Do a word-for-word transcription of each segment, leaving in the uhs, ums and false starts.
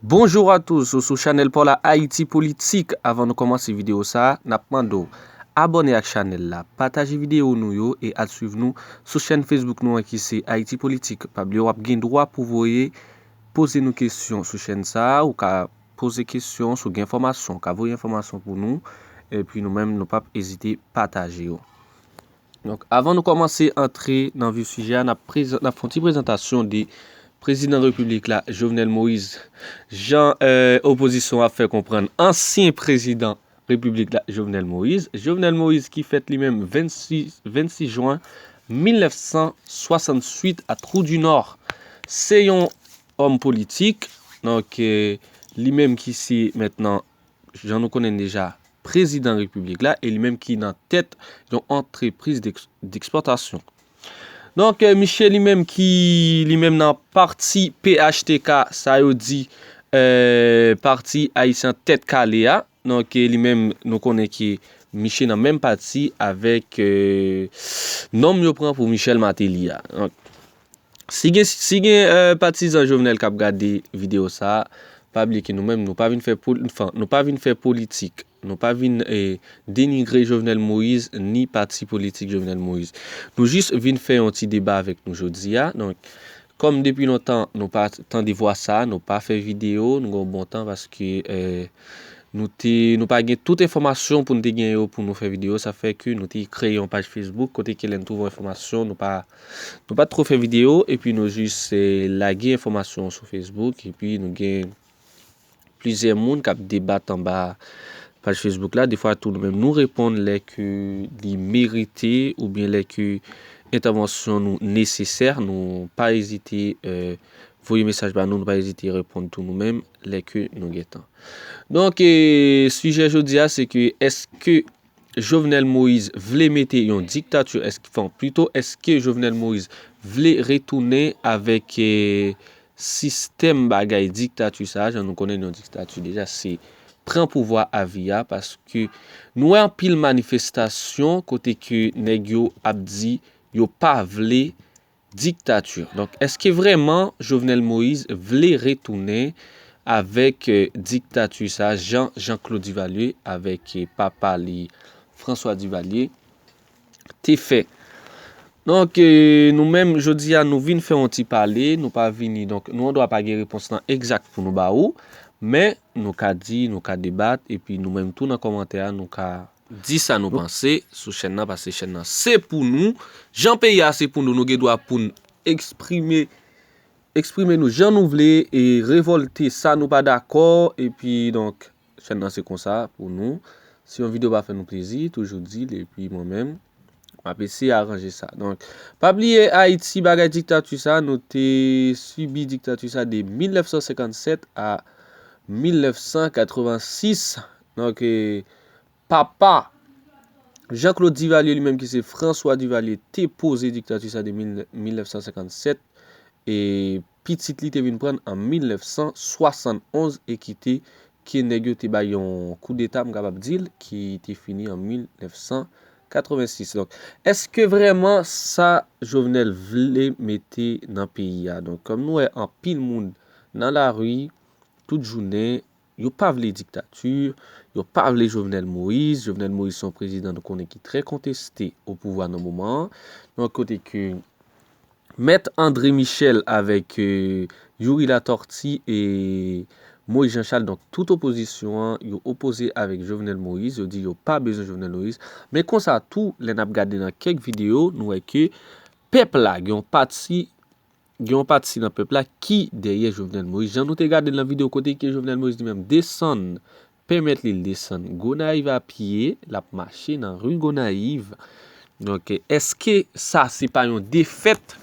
Bonjour à tous, ou sou chanèl pa w la Ayiti Politik. Avan nou kòmanse videyo sa a, n ap mande w abòne ak chanèl la, pataje videyo nou yo e al swiv nou sou chèn Facebook nou an ki se Ayiti Politik. Pa bliye w ap gen dwa pou voye poze nou kesyon sou chèn sa a, ou ka poze kesyon, si w gen enfòmasyon, w ka voye enfòmasyon pou nou, epi nou menm nou p ap ezite pataje yo. Donk, avan nou kòmanse antre nan vif sijè a, n ap prezan-, n ap fè yon ti prezantasyon de prezidan repiblik la, Jovenel Moïse. Jan, euh, opozisyon ap fè konprann, ansyen prezidan repiblik la, Jovenel Moïse. Jovenel Moïse ki fèt li menm vennsis, vennsis jen mil nèf san swasanntuit a Trou du Nord. Se yon òm politik, donk, euh, li menm ki se mentnan, jan nou konnen deja, prezidan repiblik la, e li menm ki nan tèt yon antrepriz d'eks-, d'ekspòtasyon. Donk, euh, misye li menm ki, li menm nan pati P H T K, sa yo di, euh, pati ayisyen tèt kale a. Donk, euh, li menm, nou konnen ke misye nan menm pati avèk, euh, nonm yo pran pou Michel Martelly a. Donk, si gen, si gen, euh, patizan Jovenel k ap gade videyo sa a, pa bliye ke nou menm, nou pa vin fè pol-, anfen, nou pa vin fè politik. Nou pa vin, eh, denigre Jovenel Moïse ni pati politik Jovenel Moïse. Nou jis vin fè yon ti deba avèk nou jodi a. Donk, kòm depi lontan nou pa tande vwa sa a, nou pa fè videyo, nou gen yon bon tan paske, eh, nou te, nou pa gen tout enfòmasyon pou nou te gen yo pou nou fè videyo. Sa fè ke nou te kreye yon paj Facebook kote ke lè n twouve yon enfòmasyon, nou pa, nou pa twò fè videyo, epi nou jis, eh, lage enfòmasyon sou Facebook, epi nou gen plizyè moun k ap debat anba paj Facebook la. Defwa tou nou menm nou reponn lè ke li merite oubyen lè ke entèvansyon nou nesesè. Nou pa ezite, eh, voye mesaj ba nou, nou pa ezite reponn tou nou menm lè ke nou gen tan. Donk, eh, sijè jodi a se ke èske Jovenel Moïse vle mete yon diktati, èske, anfen, plito, èske Jovenel Moïse vle retounen avèk, eh, sistèm bagay diktati sa a? Jan nou konnen yon diktati deja, se pran pouvwa a vi a, paske nou wè anpil manifestasyon kote ke nèg yo ap di yo pa vle diktati. Donk, èske vrèman Jovenel Moïse vle retounen avèk, eh, diktati sa a, jan Jean-Claude Duvalier avèk, eh, papa li, François Duvalier, te fè? Donk, eh, nou menm, jodi a, nou vin fè yon ti pale, nou pa vini, donk, nou andwa pa gen repons lan egzak pou nou ba ou, men nou ka di, nou ka debat, epi nou menm tou nan kòmantè a, nou ka di sa nou panse sou chèn nan, paske chèn nan se pou nou. Jan peyi a se pou nou, nou gen dwa pou n eksprime, eksprime nou jan nou vle e revòlte sa nou pa dakò. Epi, donk, chèn nan se konsa pou nou. Si yon videyo pa fè nou plezi, toujou di l, epi mwen menm, m ap eseye aranje sa. Donk, pa bliye, Ayiti, bagay diktati sa, nou te sibi diktati sa de mil nèf san senkannsèt a mil nèf san katrevensis. Donk, eh, papa Jean-Claude Duvalier, li menm ki se François Duvalier, te poze diktati sa de mil, mil nèf san senkannsèt, e pitit li te vin pran l an mil nèf san swasannonz e ki te, ke nèg yo te bay yon koudeta, m kapab di l, ki te fini an mil nèf san katrevensis. Donk, èske vrèman sa Jovenel vle mete nan peyi a? Donk, kòm nou wè anpil moun nan lari, tout jounen, yo pa vle diktati, yo pa vle Jovenel Moïse. Jovenel Moïse se yon prezidan nou konnen ki trè konteste o pouvwa nan moman an. Donk, kote ke Mèt André Michel avèk, eh, Youri Latortue e Moïse Jean Charles, donk tout opozisyon an, yo opoze avèk Jovenel Moïse, yo di yo pa bezwen Jovenel Moïse. Men konsa tou, lè n ap gade nan kèk videyo, nou wè ke pèp la, gen yon pati, gen yon pati nan pèp la ki dèyè Jovenel Moïse. Jan nou te gade l nan videyo kote ke Jovenel Moïse li menm desann, pèmèt li l desann Gonayiv a pye, l ap mache nan ri Gonayiv. Donk, èske sa se pa yon defèt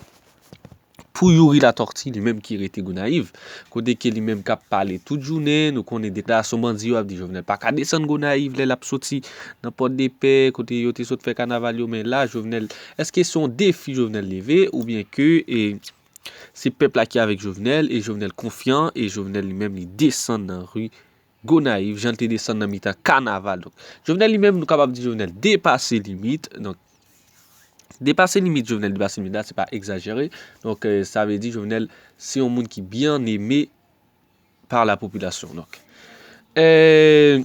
pou Youri Latortue, li menm ki rete Gonayiv, kote ke li menm k ap pale tout jounen, nou konnen detalasyon bandi yo ap di Jovenel pa ka desann Gonayiv lè l ap soti nan Pòdepè, kote yo te sot fè kanaval yo, men la, Jovenel, èske se yon defi Jovenel leve, oubyen ke, e, se pèp la ki avèk Jovenel, e Jovenel konfyan, e Jovenel li menm li desann nan ri Gonayiv, jan l te desann nan mitan kanaval. Donk, Jovenel li menm, nou kapab di Jovenel depase limit. Donk, depase limit, Jovenel depase limit la, se pa egzajere. Donk, eh, sa vle di Jovenel se yon moun ki byen eme par la population. Donk, euh,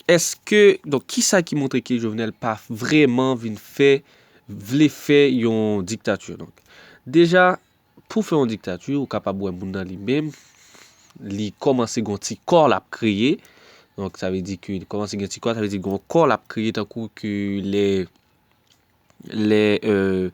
èske, donk, kisa ki montre ke Jovenel pa vrèman vin fè, vle fè yon diktati? Donk, deja, pou fè yon diktati, ou kapab wè moun nan li menm, li kòmanse gon ti kò l ap kreye. Donk, sa vle di ke li kòmanse gen ti kò, sa vle di gon kò l ap kreye tankou ke lè, lè, euh,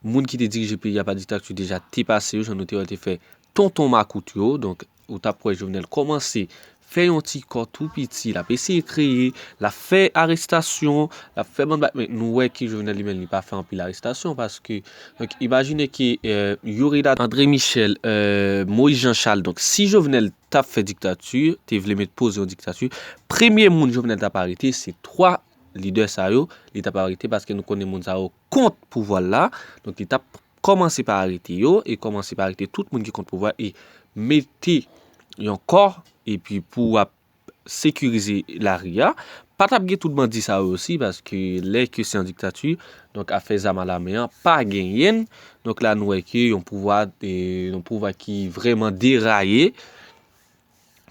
moun ki te dirije peyi a pa diktati deja te pase yo, jan nou te wè te fè tonton makout yo. Donk, ou t ap wè Jovenel kòmanse fè yon ti kò tou piti, l ap eseye kreye, l ap fè arestasyon, l ap fè bann ba-, men nou wè ke Jovenel li menm li pa fè anpil arestasyon paske, donk, imajine ke, euh, Youri Latortue, André Michel, euh, Moïse Jean Charles, donk, si Jovenel t ap fè diktati, te vle met poze yon diktati, premye moun Jovenel t ap arete, se twa lidè sa yo, li t ap arete paske nou konnen moun sa yo kont pouvwa l la, donk, li t ap kòmanse pa arete yo e kòmanse pa arete tout moun ki kont pouvwa e mete yon kò epi pou ap sekirize lari a. Pa t ap gen tout bandi sa yo osi, paske lè ke se yon diktati, donk afè zam alamen an pa genyen. Donk la nou wè ke yon pouvwa, e, yon pouvwa ki vrèman deraye.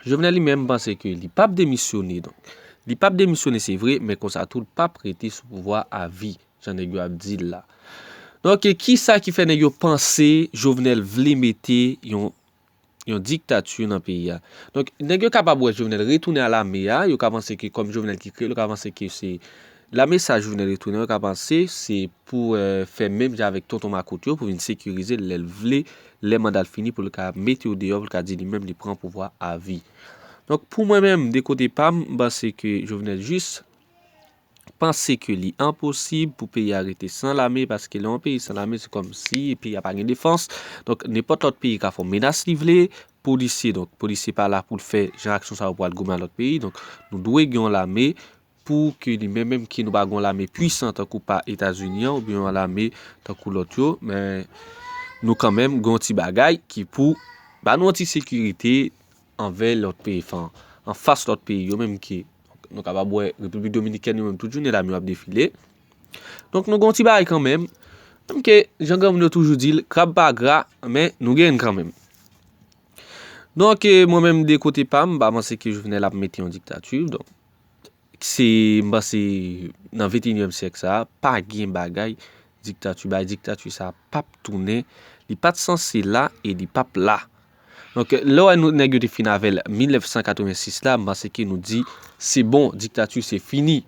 Jovenel li menm panse ke li p ap demisyone. Donk, li p ap demisyone, se vre, men konsa tou, l p ap rete sou pouvwa a vi, jan nèg yo ap di l la. Donk, e kisa ki fè nèg yo panse Jovenel vle mete yon, yon diktati nan peyi a? Donk, nèg yo kapab wè Jovenel retounen a lame a, yo ka panse ke kòm Jovenel ki kreye l, yo ka panse ke se lame sa Jovenel retounen, yo ka panse se pou, euh, fè menm jan avèk tonton makout yo, pou vin sekirize l lè l vle, lè manda l fini, pou l ka mete yo deyò, pou l ka di li menm li pran pouvwa a vi. Donk, pou mwen menm, de kote pa m, m panse ke Jovenel jis panse ke li enposib pou peyi a rete san lame, paske lè yon peyi san lame, se kòmsi peyi a pa gen defans. Donk, nenpòt lòt peyi ka fè yon menas li vle. Polisye, donk, polisye pa la pou l fè jan aksyon sa yo pou al goumen a lòt peyi. Donk, nou dwe gen yon lame pou ke li menm, menm ke nou pa gen yon lame pwisan tankou pa Etazini an, oubyen yon lame tankou lòt yo, men nou kanmenm gen yon ti bagay ki pou ba nou yon ti sekirite anvè lòt peyi, anfas lòt peyi yo menm ke nou kapab wè Repiblik Dominikèn yo menm tout jounen lame yo ap defile. Donk nou gen yon ti bagay kanmenm, menm ke jan granmoun yo toujou di l, krab pa gra, men nou genyen l kanmenm. Donk, e, mwen menm de kote pa m, m pa panse ke Jovenel ap mete yon diktati. Donk, se, m panse nan venteyinyèm syèk sa a, pa gen bagay diktati, bagay diktati sa a p ap tounen, li pa t sanse la e li p ap la. Donk, lè w wè nou, nèg yo te fin avè l mil nèf san katrevensis la, m panse ke nou di, se bon, diktati se fini.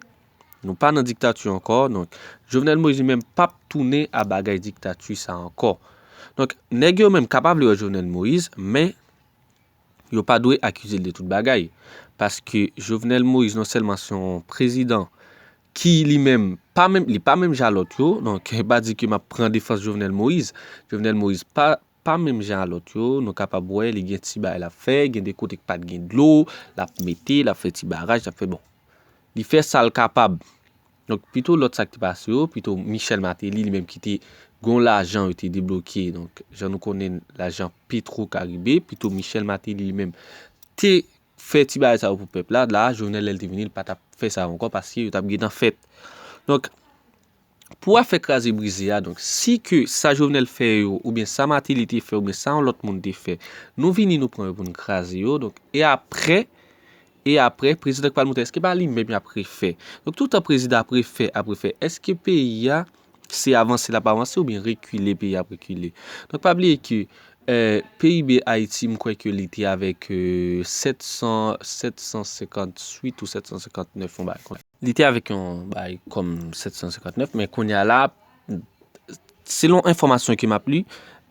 Nou pa nan diktati ankò, donk, Jovenel Moïse li menm p ap tounen a bagay diktati sa ankò. Donk, nèg yo menm ka pa vle wè Jovenel Moïse, men yo pa dwe akize l de tout bagay. Paske Jovenel Moïse non sèlman se yon prezidan ki li menm pa menm, li pa menm jan lòt yo, donk, pa di ke m ap pran defans Jovenel Moïse. Jovenel Moïse pa, pa menm jan a lòt yo, nou kapab wè, li gen ti bagay l ap fè, gen de kote k pa t gen dlo, l ap mete, l ap fè ti baraj, l ap fè, bon. Li fè sa l kapab. Donk, pito lòt sa k te pase yo, pito Michel Martelly, li menm ki te gon lajan yo te debloke, donk, jan nou konnen lajan Petro Caribe, pito Michel Martelly li menm te fè ti bagay sa yo pou pèp la, la, Jovenel lè l te vini, l pa t ap fè sa yo ankò, paske yo t ap gentan fèt. Donk, pou afè kraze brize a, donk, si ke sa Jovenel fè yo, oubyen sa Martelly te fè, oubyen sa yon lòt moun te fè, nou vini, nou pran yo pou n kraze yo, donk, e aprè, e aprè, prezidan k pral moute, èske pa li menm y ap refè? Donk, toutan prezidan ap refè, ap refè, èske peyi a, se avanse l ap avanse oubyen rekile peyi a ap rekile? Donk, pa bliye ke, eh, P I B Ayiti, m kwè ke li te avèk, eh, sèt san, sèt san senkantuit ou sèt san senkantnèf, yon bagay konsa. Li te avèk yon bagay kòm sèt san senkantnèf, men kounye a la, selon enfòmasyon ke m ap li,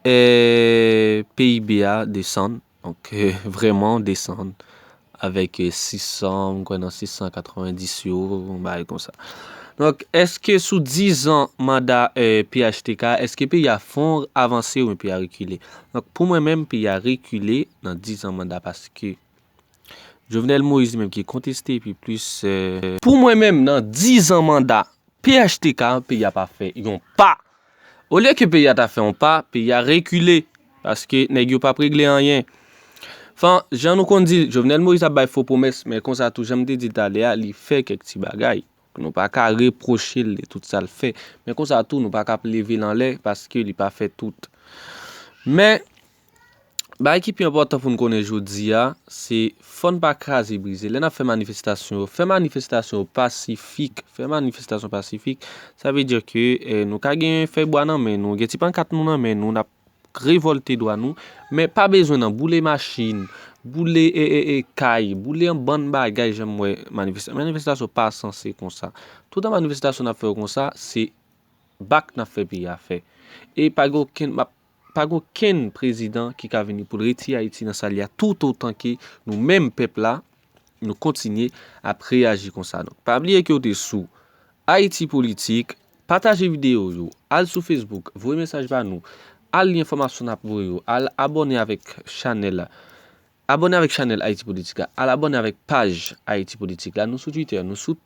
eh, P I B a desann. Donk, eh, vrèman desann avèk, eh, sis san, m kwè nan sis san katrevenndis yo, yon bagay konsa. Donk, èske sou diz an manda, eh, P H T K, èske peyi a fè yon avanse oubyen peyi a rekile? Donk, pou mwen menm, peyi a rekile nan diz an manda paske Jovenel Moïse li menm ki konteste, epi plis, eh, pou mwen menm, nan diz an manda P H T K, peyi a pa fè yon pa. Olye ke peyi a ta fè yon pa, peyi a rekile, paske nèg yo p ap regle anyen. Fan, jan nou konn di, Jovenel Moïse ap bay fo pwomès, men konsa tou, jan m te di l talè a, li fè kèk ti bagay. Nou pa ka repwoche l de tout sa l fè. Men konsa tou, nou pa ka ap leve l anlè, paske li pa fè tout. Men, Bagay ki pi enpòtan pou n konnen jodi a, se fò n pa kraze brize. Lè n ap fè manifestasyon yo, fè manifestasyon yo pasifik. Fè manifestasyon pasifik, sa vle di ke eh, nou ka gen fèy bwa nan men nou, gen ti pankat nou nan men nou, n ap revòlte dwa nou, men pa bezwen nan boule machin, boule e, e, e, kay, boule yon bann bagay jan m wè manifestasyon. Manifestasyon pa sanse konsa. Toutan manifestasyon n ap fè yo konsa, se bak n ap fè peyi a fè. E pa gen okenn, m ap pa gen okenn prezidan ki ka vini pou l retire Ayiti nan sa l ye a, toutotan ke nou menm pèp la, nou kontinye ap reyaji konsa. Donk, pa bliye ke w te sou Ayiti Politik, pataje videyo yo, al sou Facebook, voye mesaj ba nou, al li enfòmasyon n ap voye yo, al abòne avèk chanèl la. Abòne avèk chanèl Ayiti Politik la, al abòne avèk paj Ayiti Politik la, nou sou Twitter, nou sou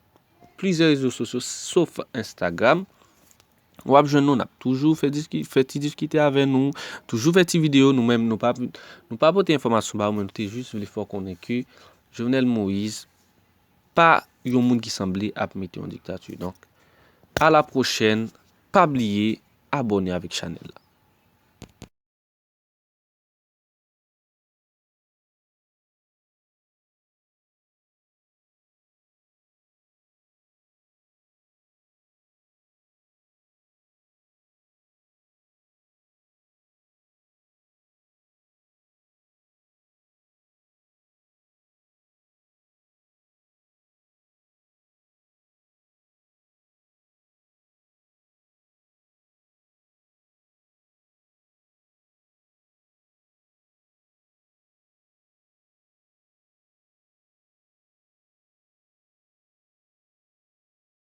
plizyè rezo sosyo, sof Instagram. W ap jwenn nou, n ap toujou fè, diski, fè ti diskite avè nou, toujou fè ti videyo, nou menm, nou pa, nou pa pote enfòmasyon ba ou, men nou te jis vle fè w konnen ke Jovenel Moïse pa yon moun ki sanble ap mete yon diktati. Donk, a la pwochèn, pa bliye abòne avèk chanèl la.